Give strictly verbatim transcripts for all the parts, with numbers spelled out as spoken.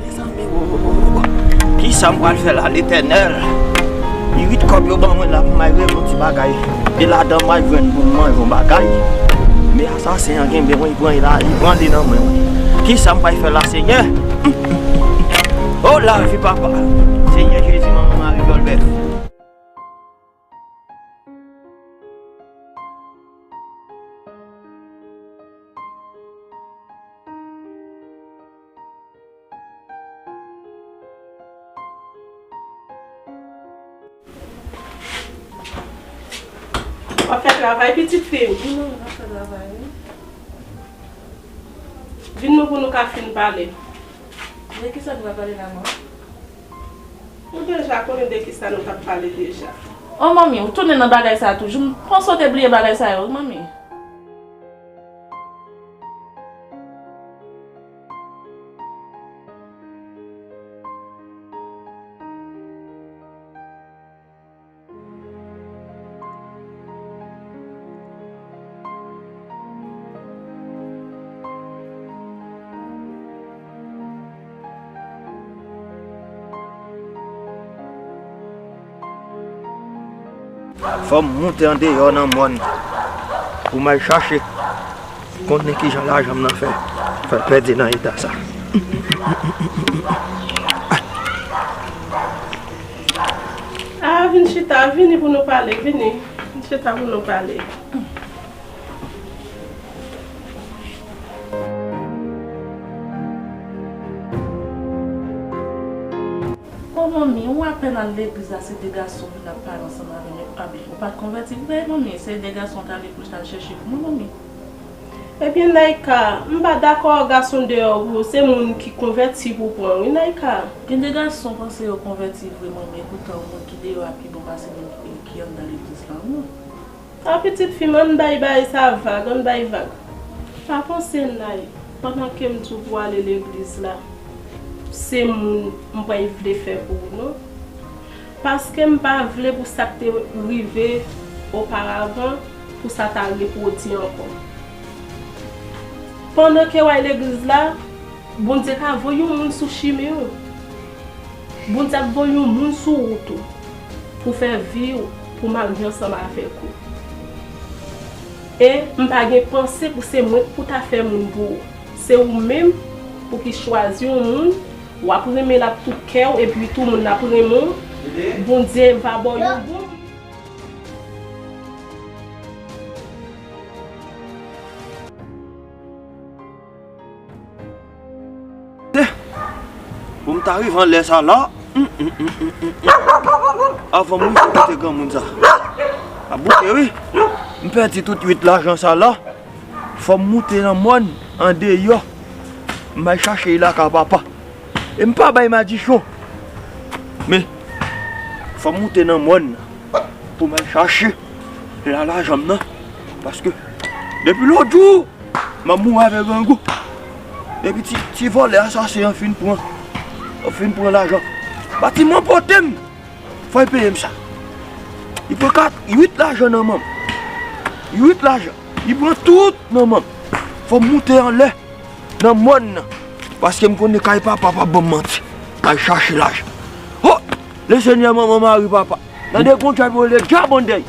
Mezanmi, o, o, o, o. Kisa m pral fè la, Letènèl? Uit kòb yo ban mwen la pou m al regle yon ti bagay. E ladan m al jwenn pou m manje yon bagay. Men asasen an kenbe mwen, li pran, li la, li pran li nan mwen, wi. Kisa m pral fè la, Senyè? O, lavi, papa. Senyè Jezi, manman Mari Jòlbèf. W ap fè travay, pitit fi m? Wi, manman, m ap fè travay, wi. Vin non pou nou ka fin pale. De kisa nou va pale la, manman? Ou deja konnen de kisa nou t ap pale deja. O manmi, ou tounen nan bagay sa a toujou. M panse w te bliye bagay sa yo, wi, manmi. Fò m moute andeyò nan mòn pou m al chache konnen kijan lajan m nan fè, fè l pèdi nan eta sa. Ah, vin chita, vini pou nou pale, vini. Vin chita pou nou pale. O manmi, ou apèn al legliz la, se de gason vin ap pale ansanm avè m, epi ou pa t konvèti vre, manmi, se de gason w t ale pou w t al chèche pou mwen, manmi. Ebyen, Naïka, m pa dakò gason deyò pou se moun ki konvèti pou pran, wi, Naïka. Gen de gason panse yo konvèti vre, manmi, e poutan moun ki deyò a pi bon pase moun ki, ki anndan legliz la, wi. A, pitit fi m, ann bay bagay sa vag, ann bay vag. Pa panse, Nay, pandan ke m di w pou w ale legliz la, se moun m pral vle fè pou ou, non. Paske m pa vle pou sa k te rive oparavan, pou sa ta repwodui ankò. Pandan ke w al legliz la, Bondye ka voye yon moun sou chimen w. Bondye ap voye yon moun sou wout ou pou fè vi w, pou marye ansanm avèk ou. E m pa gen panse pou se mwen k pou ta fè moun pou ou. Se ou menm pou ki chwazi yon moun, w ap renmen l ak tout kè w, epi tou moun nan ap renmen w. Bondye va ba w yon bon. Pou m ta rive anlè sa la, avan m rive kote granmoun sa. A bouke wi. M pèdi tout uit lajan sa la. Fò m moute nan mòn, andeyò. M al chache lakay papa. E m pa bay madichon. Men, fò m moute nan mòn nan pou m al chache la lajan m nan. Paske, depi lòt jou, m ap mouri avèk grangou. Depi ti, ti vòlè asasen an fin pran, fin pran lajan. Batiman pote m. Fò l peye m sa. Li pran kat, uit lajan nan men m. Uit lajan. Li pran tout nan men m. Fò m moute anlè nan mòn nan. Paske m konnen kay papa p ap ban m manti. M al chache lajan. Ho! Lesenyè, manman mari papa. Tande gon djab yo rele djab andèy.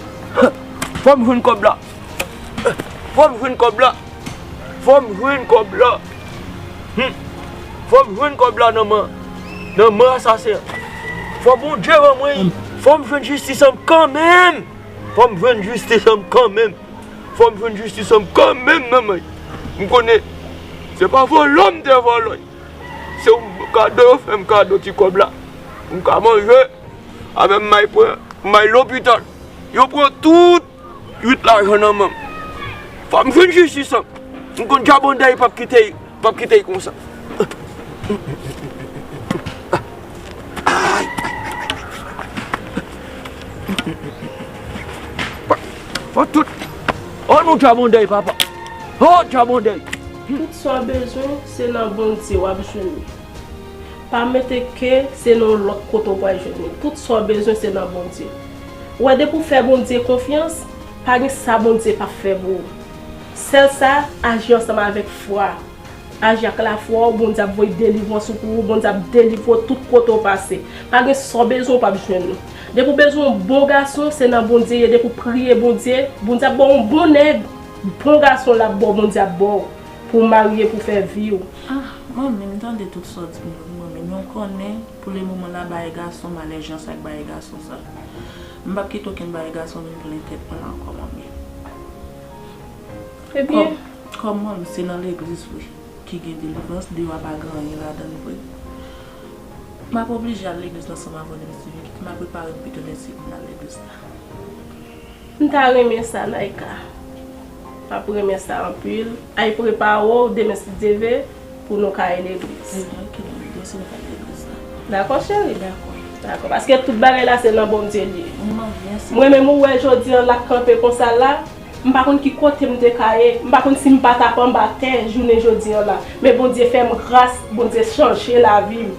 Fò m jwenn kòb la. Fò m jwenn kòb la. Fò m jwenn kòb la. Hmm. Fò m jwenn kòb la nan men, nan men asasen an. Fò Bondye ban mwen li. Fò m jwenn jistis an m kanmenm. Fò m jwenn jistis an m kanmenm. Fò m jwenn jistis an m kanmenm nan men. M konnen se pa vòlò m te vòlò. Se yon kado yo fè m kado ti kòb la. Pou m ka manje. Avè m may pran, m may lopital. Yo pran tout uit lajan nan men m. Fò m jwenn jistis an. M konn djab andèy p ap kite, p ap kite l konsa. Ay. Fò tout. Oh non, djab andèy, papa. Oh, djab andèy. Tout sa w bezwen, se nan Bondye w ap jwenn li. Pa mete ke se nan yon lòt kote w pral jwenn li. Tout sa w bezwen, se nan Bondye. Ou wè, depi w fè Bondye konfyans, pa gen sa Bondye p ap fè pou ou. Sèl sa, aji ansanm avèk fwa. Aji ak lafwa w, Bondye ap voye delivrans ou pou ou, Bondye ap delivre w tout kote w pase. Pa gen sa w bezwen, w p ap jwenn li. Depi w bezwen yon bon gason, se nan Bondye ye. Depi w priye Bondye, Bondye ap ba w yon bon nèg, bon gason l ap ba w, Bondye ap ba w pou w marye, pou w fè vi w. Ah, manmi, m tande tout sa w di m yo, wi, manmi, men w konnen, pou le moman la, bagay gason, m alèji ansanm ak bagay gason sa. M p ap kite okenn bagay gason vin plen tèt mwen ankò, manmi. Ebyen. Kòm, kòm manmi, se nan legliz, wi, ki gen delivrans, deyò a pa gen anyen ladan l vre. M ap oblije al legliz ansanm avè w, demen si Dye vle, kite m ap prepare m pito, demen si m al legliz la. M ta renmen sa, Naïka. M ap renmen sa anpil. Ay prepare w demen si Dye vle pou nou ka al legliz. Ebyen, oke, manmi, demen si nou ka al legliz la. Dakò, cheri? Dakò. Dakò, paske tout bagay la se nan Bondye li ye. Wi, manmi, mèsi. Mwen menm ou wè jodi an la k kanpe konsa la, m pa konn ki kote m te ka ye, m pa konn si m pa t ap anba tè jounen jodi an la. Men Bondye fè m gras, Bondye chanje lavi m.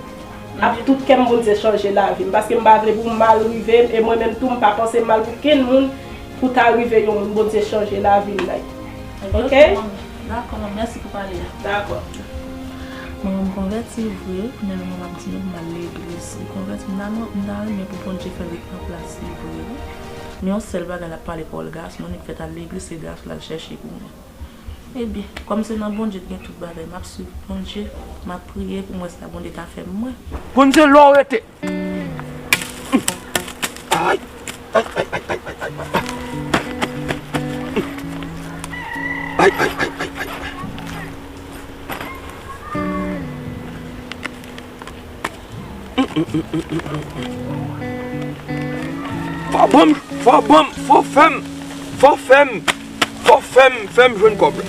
Ak tout kè m, Bondye chanje lavi m, paske m pa vle pou mal rive m, e mwen menm tou, m pa panse mal pou kenn moun, pou ta rive yon moun, Bondye chanje lavi m, like. Ok? Oke? Dakò, manmi, mèsi pou pale a. Dakò. Manman m konvèti vre, men manman m ap di nou pou m al legliz. M konvèti, m ta, m ta renmen pou Bondye fè l ret nan plas li vre, wi. Men yon sèl bagay, l ap pale pawòl gason, nèg fèt al legliz, se gason l al chèche pou mwen. Ebyen, kòm se nan Bondye k gen tout bagay, m ap swiv Bondye, m ap priye pou m wè sa Bondye ka fè mwen. Konn se lè w rete. Ay, ay, ay. Ay, ay, ay, ay, ay. Fò ban m, fò ban m, fò fè m, fò fè m, fò fè m, fè m jwenn kòb la.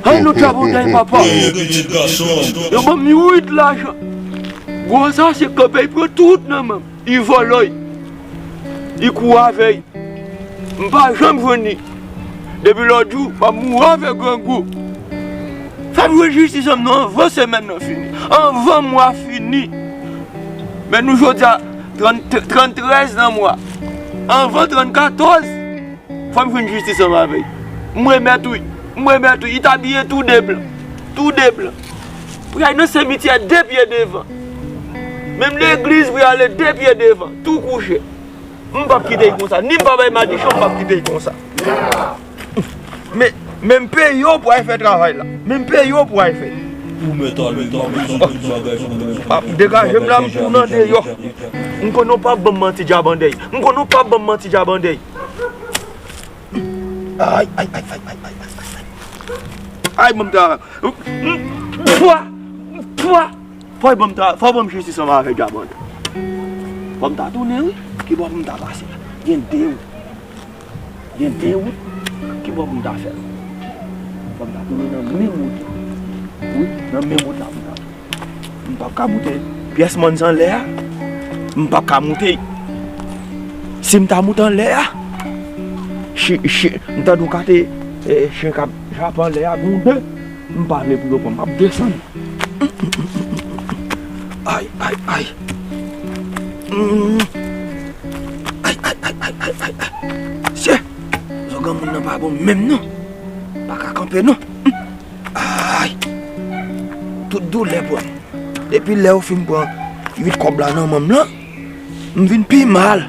Ay, nou travay, papa. Yo ban m uit lajan. Gwo sa se kanpe, li pran tout nan men m. Li vòlò, li kouri avè l. M pa janm jwenn li. Depi lòt jou, m ap mouri avèk grangou. Fè m jwenn jistis an m nan anvan semèn nan fini. Anvan mwa fini. Men nou jodi a trant, tranntrèz nan mwa. Anvan trannkatòz. Fò m jwenn jistis ansanm avè l. M remèt wi. M remèt wi. Li t abiye tou de blan. Tou de blan. Pou y al nan simityè de pye devan. Menm legliz pou y ale de pye devan. Tou kouche. M p ap kite l konsa. Ni m pa bay madichon, m p ap kite l konsa. Men, men m peye w pou al fè travay la. Men m peye w pou al fè. Ou mèt ale, m pa bezwen konn bagay sa. Degaje m la, m tounen deyò. M konnen w p ap ban m manti, djab andèy. M konnen w p ap ban m manti, djab andèy. Ay, ay, ay. Ay, ban m travay. Pwa! Pwa! Fò ban m ta, fò ban m jistis ansanm avèk djab andèy. Fò m ta tounen, wi. Kibò pou m ta pase? Gen de wout. Gen de wout. Kibò pou m ta fè? Fò m ta tounen nan menm wout la. Wi, nan menm wout la pou m ta tounen. M p ap ka moute pyès mòn san lè a. M p ap ka moute. Si m ta moute anlè a, chi, chi, m tande yon kate, eh, chen k ap jape anlè a, gwonde, m pa vle pou yo pran m, m ap desann. Ay, ay, ay. Mm. Ay, ay, ay, ay, ay, ay, ay. Sye, zo granmoun nan pa bon menm non. Pa ka kanpe non. Ay. Tout doulè pran m. Depi lè yo fin pran uit kòb la nan men m lan, m vin pi mal.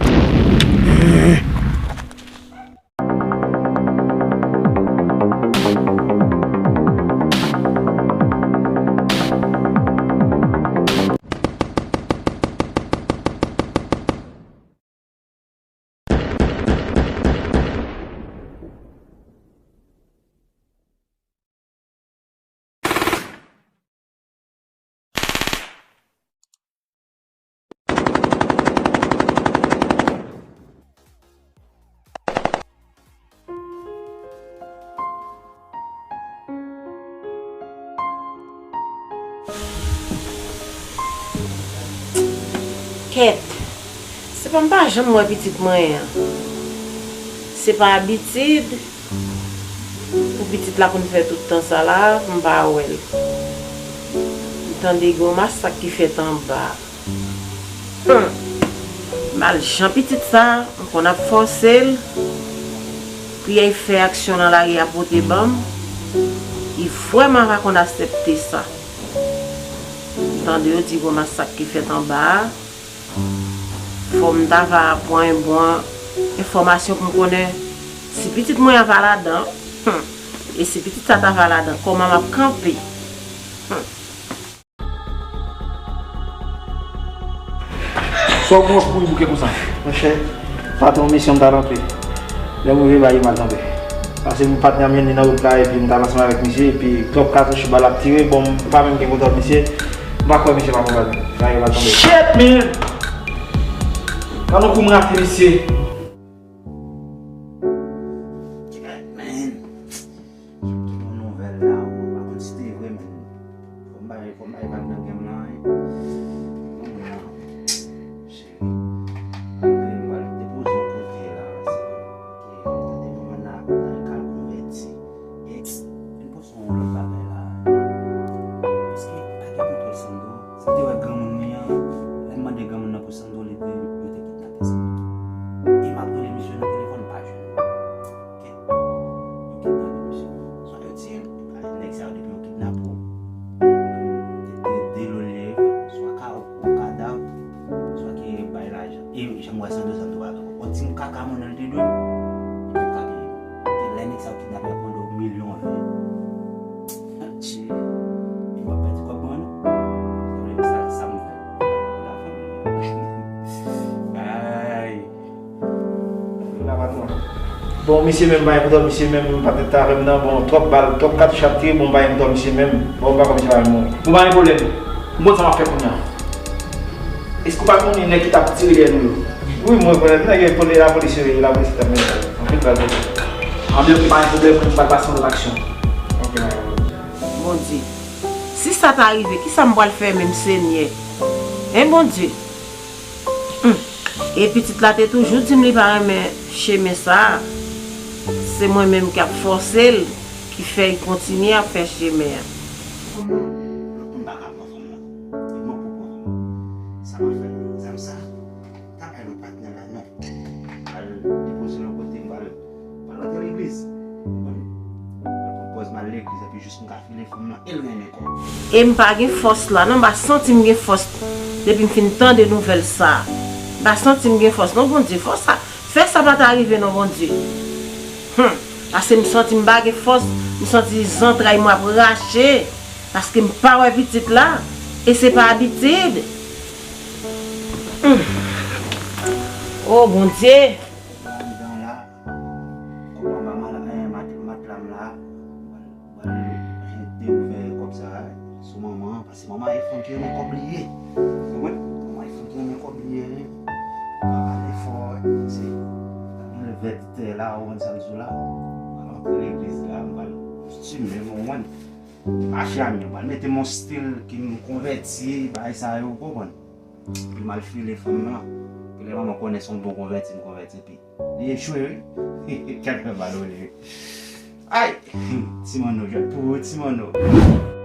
Kèt, se pa m pa janm wè pitit mwen an. Se pa abitid pou pitit la pou n fè tout tan sa la, m pa wè l. M tande gen yon masak ki fèt anba. Hum. Mal jan pitit sa, m konn ap fòse l pou y al fè aksyon nan lari a pote ban m. Li vrèman pa konn aksepte sa. M tande yo di gon masak ki fèt anba a. Fò m ta va pran yon bon enfòmasyon pou m konnen si pitit mwen an pa ladan. Hum. E si pitit sa ta va ladan, kòman m ap kanpe? Hum. Sa w pran kouri bouke konsa? Monchè, patwon misyon m t al antre. Lè m rive, bagay yo mal tonbe. Paske m patnè m youn li nan wout la, epi m t al ansanm avèk misye, epi twòp katouch bal ap tire, bon, m pa menm gen kontwòl misye, m pa kwè misye pa pran bal, bagay yo mal tonbe. Shit, man! Ann nou kou m rate misye. Shit, man! Yon nouvèl la, mwen pa konn si te vre, men fò m bay, fò m bay vag nan game lan, wi. Kounye a, cheri, malgre m pral depoze yon kote la, se ke tande manman nan ap nan kal konvèti. E, vin poze yon lòt bagay la. Èske pa gen kontwòl Sandro? Sa te wè granmoun li an, lè m mande granmoun nan pou Sandro, li te, yo te kidnape Sandro. E m ap rele misye nan telefòn, m pa jwenn li. Yo kidnape misye. Swa yo tiye l, nèg sa yo depi yo kidnape w, te, te delole, swa ka, ou kadav, swa ke bay lajan. E jan m wè Sandro, Sandro avè w. On ti kaka monnen l te dwe m, li pa ka peye m. Ke lè nèg sa yo kidnape, y ap mande w milyon ven. Atchè. E w ap pèdi kòb mwen, non? Sa vle di sa, sa m fè. Ay. Bon, misye menm pa gen kontwòl, misye menm pa tèt avè m nan. Bon, twòp bal, twòp katouch ap tire, bon, m pa gen kontwòl misye menm. Bon, m pa kwè misye pa menm mouri. Bon, pa gen pwoblèm. M konn sa m ap fè kounye a. Èske w pa konnen nèg ki t ap tire dèyè nou yo? Wi, m rekonèt nèg yo, poli-, lapolis yo ye, lapolis ki t ap mennen bal. Anpil bal pete. Anben, ok, pa gen pwoblèm, mwen m pral pase nan lòt aksyon. Ok, pa gen pwoblèm. Bondye, si sa ta rive, kisa m pral fè menm, Senyè? Hein, Bondye? Hum. E pitit la te toujou di m li pa renmen chemen sa a. Se mwen menm k ap fòse l, ki fè l kontinye ap fè chemen an. Fanm nan, lòt moun pa ka pran fanm nan. E mwen pou pran fanm nan. Sa m ap fè? Zam sa, ta bay lòt patnè la, non. Al depoze l yon kote, m pral, pral antre legliz. Konprann? Al pran pòz m al legliz, epi jis m ka file fanm nan, e l renmen kò. E m pa gen fòs la, non, m pa santi m gen fòs depi m fin tande nouvèl sa a. M pa santi m gen fòs, non, Bondye, fòs sa, fè sa pa ta rive, non, Bondye. Hum, paske m santi m pa gen fòs, m santi zantray mwen ap rache, paske m pa wè pitit la, e se pa abitid. Hum. Oh, Bondye! Andan la, kòb anba mal-, eh, mat-, matla m la, m pral, m pral jete ouvè kòb sa a sou manman an, paske manman e fanm ki renmen kòb li ye. Ou konprann? Manman e fanm ki renmen kòb li ye, wi. Papa efò, se, gade lè vèt tè la, ou konn sa m di w la. M pral antre legliz la, m pral kostime m, ou konprann? Mache a m yo, m pral mete m yon stil ke m konvèti, bagay sa yo, ou konprann? Pou m al file fanm nan. Vrèman, mwen konnen se yon bon konvèti m konvèti epi li echwe, wi. Kèk fè mal, wi. Ay! Ti Manno, jwèt pou ou, Ti Manno.